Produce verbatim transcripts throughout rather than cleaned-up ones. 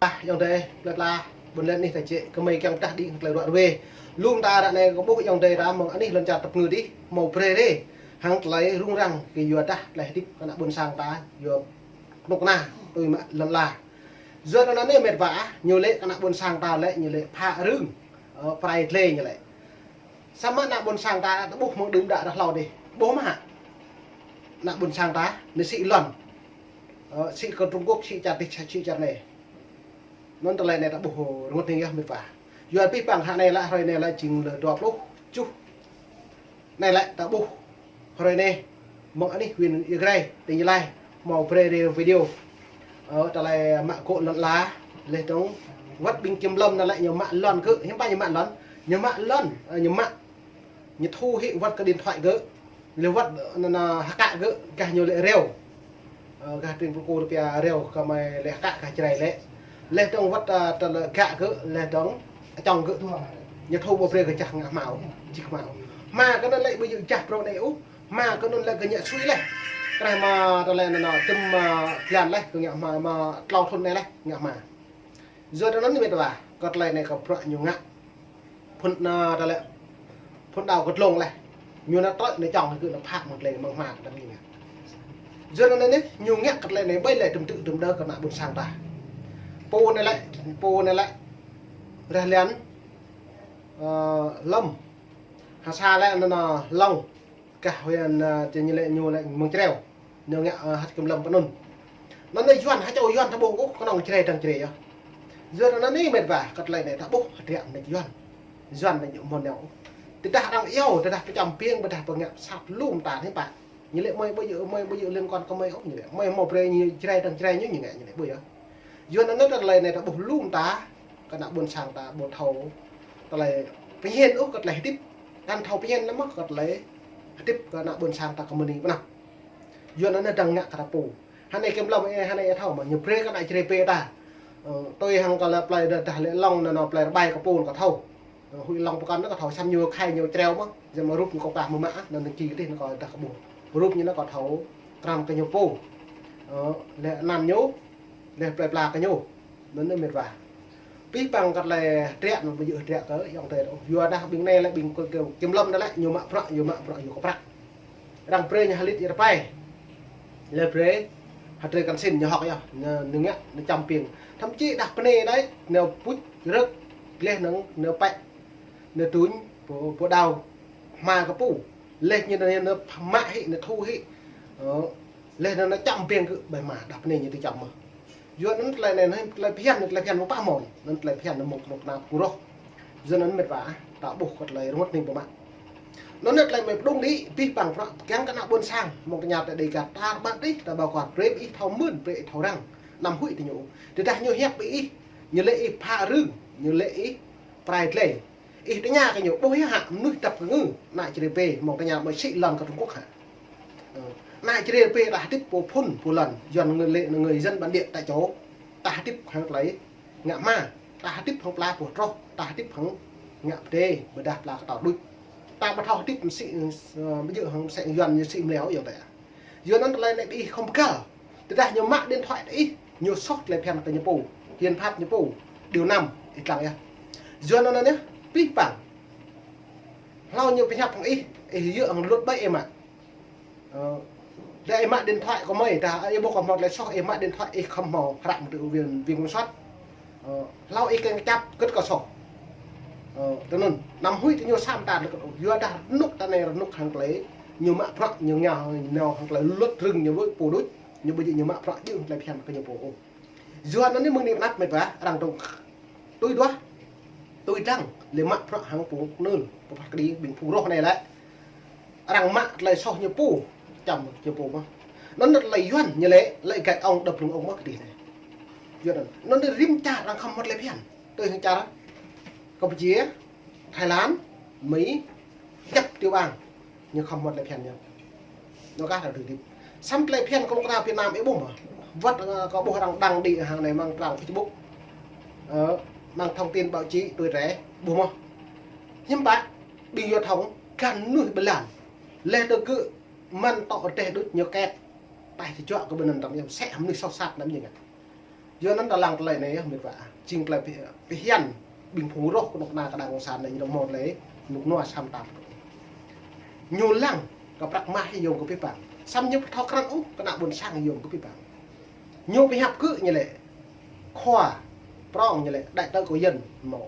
Ah, ayŏng adơi, plơi pla, ƀôn lan anih ta čĕ, kơmơi kiăng tah đĭ tơlơi ruă rơwe. Lŏm ta ră anai kơ ƀuh ayŏng adơi ta mơ̆ng anih lŏn čar tơpơngư đih, hmâo brơi rê, hăng tơlơi rŭng răng kơ yua dah tơlơi hơdip kơ ană ƀôn sang ta, yua kơnuk kơna, tui mă lŏn ala. Yua anŭn anai mĕt wa ah, ñu lĕ kơ ană ƀôn sang ta lĕ, ñu lĕ phă rưng, ơ, prai tlê ñu lĕ. Samơ̆ ană ƀôn sang ta, ta ƀuh mơ̆ng đưm đă ră hlâo đih. Ƀuh mơ̆ hă? Ană ƀôn sang ta, ñu sĭ lŏn. Ơ, sĭ kơ Trung Quốc, sĭ čar tih, sĭ čar anai. Anŭn tơlơi anai ta ƀuh rơngot hning yơh mĕt wa. Yua abih bang hă anai lĕ, hrơi anai lĕ jing lơ dua pluh tơjuh. Anai lĕ ta ƀuh hrơi anai mơ̆ng anih huyện Ia Grai, tỉnh Gia Lai, hmâo brơi rê video. Ơ, tơlơi mă gŏ lŏn ala, laih dơ̆ng wơ̆t ƀing kiểm lâm anŭn lĕ ñu mă lŏn gơ̆, hiư̆m pă ñu mă lŏn, ñu mă lŏn, ơ, ñu mă, ñu thu hĭ wơ̆t kơ điện thoại gơ̆, laih wơ̆t anŭn, anŭn hơkă gơ̆, gah ñu lĕ reo. Ơ, gah tring pơkô rơpia reo kơ mơi lĕ hơkă gah Jrai lĕ. Laih dơ̆ng wơ̆t, ơ, tơlơi gak gơ̆, laih dơ̆ng čŏng gơ̆. Ñu thu ƀu brơi kơ jah ngă hmâo, jik hmâo. Hmâo kơ anŭn lĕ ƀu djơ̆ jah prong anai ôh. Hmâo kơ anŭn lĕ kơ ñu sui laih. Kreh mă tơlơi anŭn, anŭn, tơm, ơ, blan laih kơ ngă hmâo, mă tlâo thŭn anai laih ngă hmâo. Yua anŭn mĕt wa, kơ tơlơi anai kơ bruă ñu ngă. Phŭn anŭn tơlơi, phŭn đao kơ tlông laih. Ñu anŭn trơi anŭn čŏng gơ̆ anŭn phă mơ̆ng tơlơi mơ̆ng hmâo kơ tơlơi ngă. Yua anŭn anai ñu ngă kơ tơlơi anai ƀơi lĕ tơm tŭ tơm đơ kơ ană ƀôn sang ta. Pô anai lĕ, pô anai lĕ. Rah Lian, ơ, Lâm. Ha sa lĕ anŭn, anŭn Lông. Gah huyện, ơ, tơ ñu lĕ ñu lĕ mơ̆ng Jrai. Ñu ngă, ơ, hăt kiểm lâm pơ anŭn. Anŭn anai Yuan, ha čô Yuan ta ƀuh ôh, kơnơ̆ng Jrai dơ̆ng Jrai yơh. Yua anŭn anai mĕt wa, kơ tơlơi anai ta ƀuh, hơdră anai Yuan. Yuan anai ñu mơ̆n neo. Tơdah arăng iâu, tơdah pơčăm piêng, tơdah pơngă sat lŏm ta hiư̆m pă. Ñu lĕ mơi ƀu djơ̆, mơi ƀu djơ̆ liên quan kơ mơi ôh, ñu lĕ. Mơi hmâo brơi ñu Jrai dơ̆ng Jrai ñu, ñu ngă, ñu lĕ ƀu yơh. Yua anŭn anai tơlơi anai ta ƀuh lŏm ta, kơ ană ƀôn sang ta ƀu thâo tơlơi pơhiăp ôh kơ tơlơi hơdip. Kăn thâo pơhiăp lăm mơ̆ kơ tơlơi hơdip kơ ană ƀôn sang ta kơ mơ̆ng anai pơ anăp. Yua anŭn anai dơ̆ng ngă kơ ta pô. Hơnai kiểm lâm, ơ, hơnai ih thâo mơ̆, ñu brơi kơ ană Jrai pê ta. Ơ, tui hăng kơ lĕ plơi dah, dah lĕ Lông anŭn, anŭn plơi rơbai kơ pô kơ thâo. Ơ, hui Lông pơkŏn anŭn kơ thâo, samơ̆ ñu khai ñu treo mơ̆. Yua mă rup ñu kơ kah mơ̆ mă, anŭn anai ki kơ tih anŭn kơ dah kơ ƀuh. Rup ñu anŭn kơ thâo, krăn kơ ñu pô. Ơ, lĕ anăn ñu, lĕ plơi pla kơ ñu. Anŭn anai mĕt wa. Abih bang kơ tơlơi hơdră anŭn ƀu djơ̆ hơdră kơ ayŏng adơi ôh. Yua dah ƀing anai lĕ ƀing kơ, kơ kiểm lâm anŭn lĕ ñu mă prăk, ñu mă prăk, ñu kơ prăk. Arăng brơi ñu hơlit rơpai. Lĕ brơi, hơdrơi kăn sin ñu hŏk yơh, ñu, ñu ngă, ñu čăm piêng. Thậm chí dah pơnê đơi, ñu puč rơ̆k, gleh nơ̆ng, ñu pĕ, ñu tuñ, pô, pô đao, hmâo kơ pô. Laih ñu, ñu, ñu mă hĭ, ñu thu hĭ. Ơ, laih anŭn ñu čăm piêng gơ̆ ƀơi hmâo, dah pơnê ñu tơ čăm mơ̆. Yua anŭn tơlơi anai, anŭn tơlơi phiăn, anŭn tơlơi phiăn mơ̆ng pă mơ̆n, anŭn tơlơi phiăn anŭn mơ̆ng kơnuk kơna pơrôh. Yua anŭn mĕt wa, ta ƀuh kơ tơlơi rơngot hning pơmă. Anŭn anai tơlơi mơi pơdŏng đĭ, abih bang bruă, kiăng kơ ană ƀôn sang, mơ̆ng tơña tơ Dega, tar ƀar đih, ta ƀuh kơ brơi ih thâo mơ̆n, brơi ih thâo răng, anăm huĭ tơ ñu. Tơdah ñu hiăp ƀing ih, ñu lĕ ih phă rưng, ñu lĕ ih prai tlê. Ih tơña kơ ñu, ƀuh yơh hă, mơnuih dăp kơ ngư, ană Jrai pê, mơ̆ng tơña mơi sĭ lŏn kơ Trung Quốc hă. Ơ, ană Jrai pê ta hơdip pô phŭn, pô lŏn, Yuan ngư lĕ, ngư dân bản địa tại chỗ, ta hơdip hăng tơlơi ngă hmâo, ta hơdip hăng pla pô troh, ta hơdip hăng ngă pơdai, ƀôdah pla kơtâo đuč. Ta ƀu thâo hơdip mơsĭ, ơ, ƀu djơ̆ hăng mơsĕ Yuan ñu sĭ mleo yơh ta. Yua anŭn tơlơi anai ƀing ih khŏm pơkăl. Tơdah ñu mă điện thoại tơ ih, ñu soh tơlơi phiăn kơ ñu pô, hiến pháp ñu pô, điều năm, ih lăng yơh. Yua anŭn anai, abih bang. Hlâo ñu pơhiăp hăng ih, ih djơ̆ hăng luật ƀai ih mă. Ơ, dah ih mă điện thoại kơ mơi, dah ih ƀuh kơ hmâo tơlơi soh, ih mă điện thoại, ih khŏm hmâo hră mơ̆ng tơ viện, viện kiểm soát. Ơ, hlâo ih kiăng čăp, kơ̆t kơ soh. Ơ, tui anŭn, anăm huĭ tơ ñu sa mơta, yua dah rơnŭk ta anai rơnŭk hăng tơlơi ñu mă prăk, ñu ngă, ñu hăng tơlơi luật rưng ñu ƀu pô đuč, ñu ƀu djơ̆ ñu mă prăk djơ̆ tơlơi phiăn kơ ñu pô ôh. Yua anŭn anai mơ̆ng anai pơ anăp mĕt wa, arăng dŏng tui duah, tui dlăng, lĕ mă prăk hăng pô nưl, pơpă kơđi ƀing pô rŏh anai lĕ. Arăng mă tơlơi soh ñu pô, čăm ñu pô mơ̆n. Anŭn tơlơi Yuan ñu lĕ, lĕ gạch ông đập lưng ông mơ̆n kơđi anai. Yua anŭn, anŭn rĭm čar arăng khŏm hmâo tơlơi phiăn. Tui hăng čar Campuchia, Thái Lan, Mỹ, djăp tiểu bang. Ñu khŏm hmâo tơlơi phiăn ñu. Ñu kah ta dưi hơdip. Samơ̆ tơlơi phiăn kơnuk kơna Việt Nam ih ƀuh mơ̆. Wơ̆t, ơ, kâo ƀuh arăng đăng đĭ hăng anai mơ̆ng trang Facebook. Ơ, mơ̆ng thông tin báo chí tuổi trẻ ƀuh mơ̆. Hiư̆m pă, ƀing yua thông, găn mơnuih ƀơi lăn. Laih dơ̆ng gơ̆ mơ̆n tŏ rơdêh đuč ñu kĕt. Taih tơjuă kơ ƀơi anŭn tăm yơh, sĕ mơnuih soh sat anăm ñu ngă. Yua anŭn ta lăng tơlơi anai yơh, mĕt wa. Jing tơlơi pih-, phiăn ƀing phung rŏh kơnuk kơna kơ đảng cộng sản anai ñu dŏ hmâo tơlơi rơnŭk rơnua samơ̆ ta. Ñu lăng kơ prăk mah yôm kơ pih pang. Samơ̆ ñu ƀu thâo krăn ôh kơ ană ƀôn sang yôm kơ pih pang. Ñu pơhiăp kơ ñu lĕ khua prong ñu lĕ đại tá kơ Yuan mơ̆.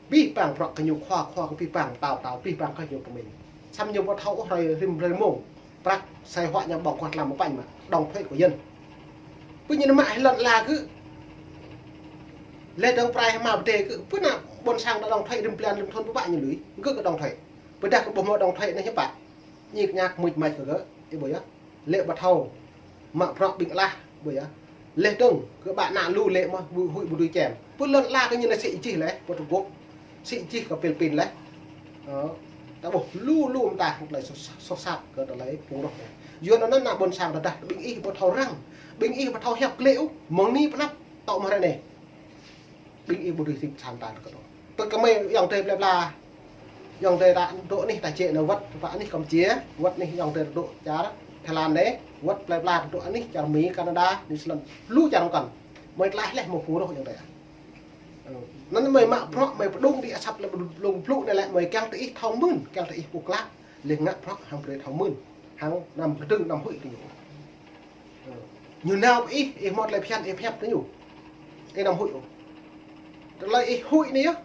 Pih pang prăk kơ ñu khua, khua kơ pih pang, tao, tao pih pang kơ ñu pơmĭn. Samơ̆ ñu ƀu thâo ôh hrơi rĭm hrơi mông. Prăk sai huă ñu ƀơ̆ng kuah tlam ƀañ mă, đóng thuế kơ Yuan. Pơ ñu mă hĭ lŏn ala kơ. Lĕ dơ̆ng prai hmâo bơdê kơ, pơ ană ƀôn sang đa đóng thuế rĭm blan rĭm thun pơpă ñu lui, gơ̆ kơ đóng thuế. Pơdah kơ ƀu hmâo đóng thuế anai hiư̆m pă. Ñik ñak muč mač kơ gơ̆, ih ƀuh yơh. Lĕ ƀu thâo mă prăk ƀing alah, ƀuh yơh. Lĕ dơ̆ng, kơ ƀă ană lu lĕ mơ̆, ƀu huĭ ƀu dưi čem. Pơ lŏn ala kơ ñu anai sĭ jih lĕ, pơ Trung Quốc. Sĭ jih kơ Philippin lĕ. Ơ, ta ƀuh lu lu mơta tơlơi soh, soh sat kơ tơlơi phung rŏh anai. Yua anŭn ană ƀôn sang tơdah ƀing ih ƀu thâo răng, ƀing ih ƀu thâo hiăp klĕ ôh, mơ̆ng anai pơanăp tŏ mơ̆ hrơi anai. Ƀing ih ƀu dưi hơdip samơ̆ ta tơkơt ôh. Tơ kơmơi ayŏng adơi plơi pla. Ayŏng adơi ta dŏ anih ta jĕ nao wơ̆t, ta anih Campuchia, wơ̆t anih ayŏng adơi dŏ čar Thái Lan anai, wơ̆t plơi pla dŏ anih čar Mi, Canada, New Zealand. Lu čar mơkăn. Mơi tlaih leh mơ̆ phung rŏh ayŏng adơi. Anŭn mơi mă prăk, mơi pơdŏng đĭ asăp lĕ blŭng blŭng anai lĕ mơi kiăng tơ ih thâo mưn, kiăng tơ ih ƀuh klă, lĕ ngă prăk hăng brơi thâo mưn, hăng anăm kơdơ̆ng anăm huĭ kơ ñu. Ñu nao pơ ih, ih hmâo tơlơi phiăn, ih pơhiăp kơ ñu. Ih anăm huĭ ôh. Tơlơi ih huĭ anai yơh,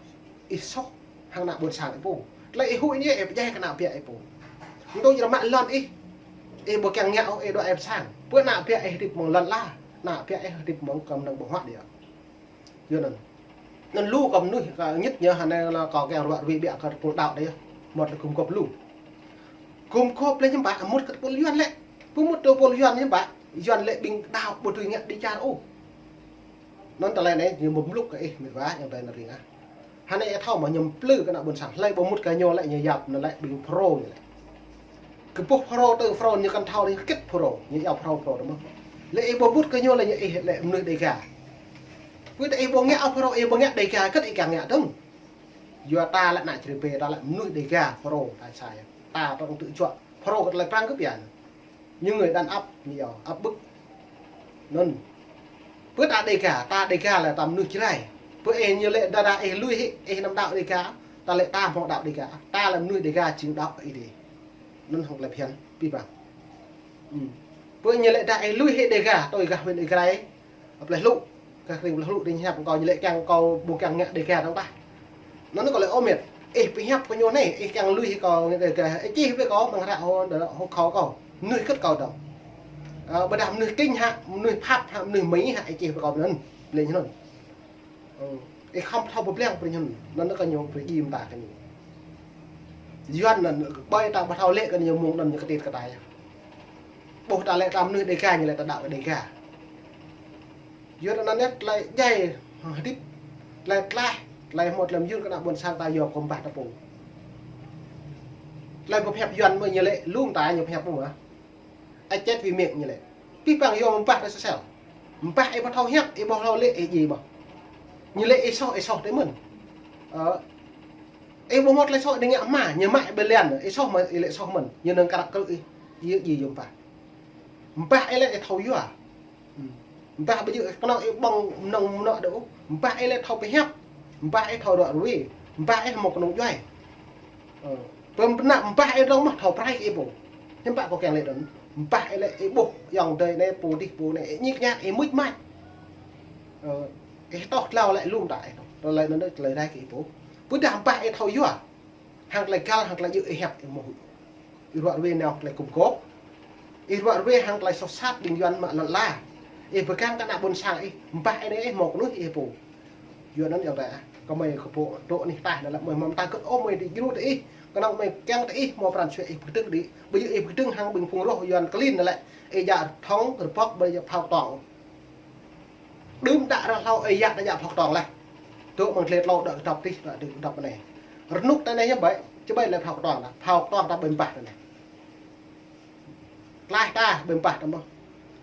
ih soh hăng ană ƀôn sang ih pô. Tơlơi ih huĭ anai yơh, ih pơdjai kơ ană biă ih pô. Mơ̆ng tui jrơmă lŏn ih, ih ƀu kiăng ngă ôh, ih dŏ ih pơ sang. Pơ ană biă ih hơdip mơ̆ng lŏn ala, ană biă ih hơdip mơ̆ng kơnơ̆ng ƀơ̆ng huă đĭ yơh. Yua anŭn. Anŭn lu kơ mơnuih, kơ ñit ñu hơnai lĕ kơ kiăng ruă rui biă kơ tơpul đaŏ đĭ yơh. Mơ̆t lĕ gum gŏp lu. Gum gŏp lĕ hiư̆m pă, mŭt kơ tơpul Yuan lĕ. Pơmŭt tơpul Yuan hiư̆m pă, Yuan lĕ ƀing đaŏ ƀu dưi ngă đĭ čar ôh. Anŭn tơlơi anai ñu mơ̆ mlŭk kơ ih mĕt wa, ayŏng adơi nao ring ah. Hơnai ih thâo mơ̆ ñu plư kơ ană ƀôn sang, hlơi ƀu mŭt kơ ñu lĕ ñu yap anŭn lĕ ƀing Phrô ñu lĕ. Kơ ƀuh Phrô tơ Phrô ñu kăn thâo đĭ kĭt Phrô, ñu iâu Phrô Phrô tơ mơ̆. Lĕ ih ƀu mŭt kơ ñu lĕ ñu ih lĕ mơnuih Đêga. Pơ tơ ih ƀu ngă Phrô, ih ƀu ngă Đêga, kơ ih kiăng ngă dơ̆ng. Yua ta lĕ ană čri bê, ta lĕ mơnuih Đêga, Phrô, ta sa yơh. Ta tơ̆ng tŭ juă. Phrô kơ tơlơi prăng kơ pian. Ñu ngơi đàn áp, ñu iâu, áp bức. Anŭn. Pơ ta Đêga, ta Đêga lĕ ta mơnuih Jrai. Pơ ih ñu lĕ đa đa ih lui hĭ, ih anăm đaŏ Đêga, ta lĕ ta hmâo đaŏ Đêga. Ta lĕ mơnuih Đêga jing đaŏ kơ Ơi Adai. Anŭn hăng tơlơi phiăn, pih pang. Ư. Pơ ñu lĕ đa ih lui hĭ Đêga, tui gah huyện Ia Grai. Plei Hlu, gah kring Plei Hlu đĭ hiăp kâo ñu lĕ kiăng kâo ƀu kiăng ngă Đêga dơ̆ng tah. Anŭn kâo lĕ ơ mĕt, ih pơhiăp kơ ñu anai, ih kiăng lui hĭ kâo ngă Đêga, ih čih brơi kâo mơ̆ng hră hô, hô khâu kâo. Mơnuih kơ̆t kâo dơ̆ng. Ơ, ƀôdah mơnuih Kinh hă, mơnuih Pháp hă, mơnuih Mi hă, ih čih brơi kâo anŭn, lĕ anŭn. Ơ, ih khŏm thâo pơblang brơi anŭn, anŭn kơ ñu brơi djim ta kơ ñu. Yuan anŭn, ƀơi ta ƀu thâo lĕ kơ ñu mơ̆ng anŭn ñu kơtit kơtai. Ƀuh ta lĕ ta mơnuih Đêga, ñu lĕ ta đaŏ kơ Đêga. Yua anŭn yơh tơlơi djai hơdip, tơlơi tlaih, tơlơi hmâo tơlơi mơyun kơ ană ƀôn sang ta yua kơ mbah ta pô. Tơlơi pơhiăp Yuan mơ̆ ñu lĕ lŏm ta ñu pơhiăp mơ̆. Ăt čĕt wĭ miêng ñu lĕ. Pih pang yua mbah ta sơsel. Mbah ih ƀu thâo hiăp, ih ƀu thâo lĕ ih djai mơ̆. Ñu lĕ ih soh, ih soh tơ mơ̆n. Ơ. Ih ƀu hmâo tơlơi soh đĭ ngă mă, ñu mă ih ƀơi lian, ih soh mơ̆n, ih lĕ soh mơ̆n. Ñu nơ̆ng krăk krư̆ ih, ih djai yua mbah. Mbah ih lĕ ih thâo yua. Ư. Mbah ƀu djơ̆ kơnơ̆ng ih ƀơ̆ng mơnơ̆ng mơnŏ đôč. Mbah ih lĕ thâo pơhiăp. Mbah ih thâo ruă rui. Mbah ih hmâo kơnung djuai. Ơ. Pơm pơnă mbah ih dơ̆ng mơ̆ thâo prai kơ ih pô. Hiư̆m pă kâo kiăng lĕ anŭn. Mbah ih lĕ ih ƀuh ayŏng adơi anai pô dih pô anai ih ñik ñak ih muč mač. Ơ. Ih tŏh tlao lĕ lŏm ta ih tŏh. Tơlơi anŭn tơlơi rai kơ ih pô. Ƀôdah mbah ih thâo yua. Hăng tơlơi găl, hăng tơlơi djơ̆ ih hiăp ih mơ̆ huĭ. Ih ruă rui nao tơlơi gum gôp. Ih ruă rui hăng tơlơi soh sat ƀing Yuan mă lŏn ala. Ih pơgang kơ ană ƀôn sang ih, mbah ih anai ih hmâo kơnuih ih pô. Yua anŭn ayŏng adơi ah, kơmơi kơ pô dŏ anih tah anŭn lĕ mơi hmâo mơta kơ̆t ôh mơi đĭ djru tơ ih. Kơnơ̆ng mơi kiăng tơ ih hmâo pran jua ih pơkơdơ̆ng đĭ. Ƀu djơ̆ ih pơkơdơ̆ng hăng ƀing phung rŏh Yuan klin anŭn lĕ. Ih djă thŏng, rơbŏk, ƀu djơ̆ phao tong. Đưm đă ră hlâo ơi yă ta djă phao kơtong leh. Dŏ mơ̆ng tlê tlâo đă kơdŏp tih, đă kơdŏp anai. Rơnŭk ta anai hiư̆m ƀai, či ƀai lĕ phao kơtong ta. Phao kơtong ta ƀơi mbah ta anai. Tlaih ta ƀơi mbah ta mơ̆n.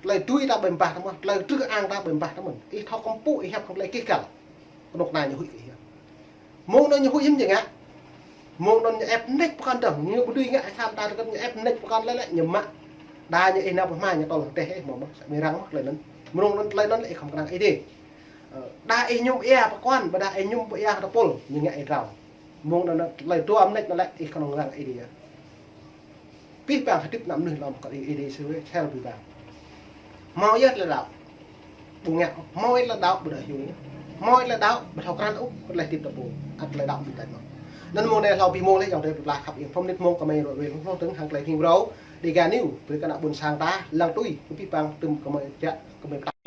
Tơlơi tui ta ƀơi mbah ta mơ̆n. Tơlơi trưh ang ta ƀơi mbah ta mơ̆n. Ih thâo kơmpŭ, ih hiăp kơ tơlơi kih găl. Kơnuk kơna ñu huĭ kơ ih. Mơ̆ng anŭn ñu huĭ hiư̆m či ngă. Mơ̆ng anŭn ñu ĕp mơneč pơkŏn dơ̆ng, ñu ƀu dưi ngă, samơ̆ ta tơkơ̆t ñu ĕp mơneč pơkŏn lĕ lĕ ñu mă. Đa ñu ih nao pơ hma ñu tơl teh ih mơ̆ mơ̆, samơ̆ răng mơ̆ tơlơi anŭn. Mơ̆ng anŭn tơlơi anŭn lĕ ih khŏm kơnang Ơi Adai. Ơ, đa ih mơñum ia pơkŏn, ƀôdah ih mơñum ia kơ tơpul, ñu ngă ih drao. Mơ̆ng anŭn tơlơi dua mơneč anŭn lĕ ih kơnơ̆ng kơnang Ơi Adai. Pih pang hơdip ană mơnuih lŏm kơ Ơi Adai sui sel pih pang. Hmâo ia tơlơi đaŏ. Ƀu ngă, hmâo ia tơlơi đaŏ ƀu đaŏ hiu. Hmâo ia tơlơi đaŏ ƀu thâo krăn ôh kơ tơlơi hơdip ta pô. Ăt tơlơi đaŏ ƀu tač mơ̆n. Anŭn mơ̆ng anai hlâo ƀing mơ̆ng lĕ ayŏng adơi pơblah khăp iâu phŭn mơnit mơ̆ng kơmơi ră ruai hlŏng hlŏng tơ̆ng hăng tơlơi hing brâo. Dêh gah ñu, brơi kơ ană ƀôn sang ta, lăng tui, kơ pih pang tơm kơmơi jak, kơmơi pơtah.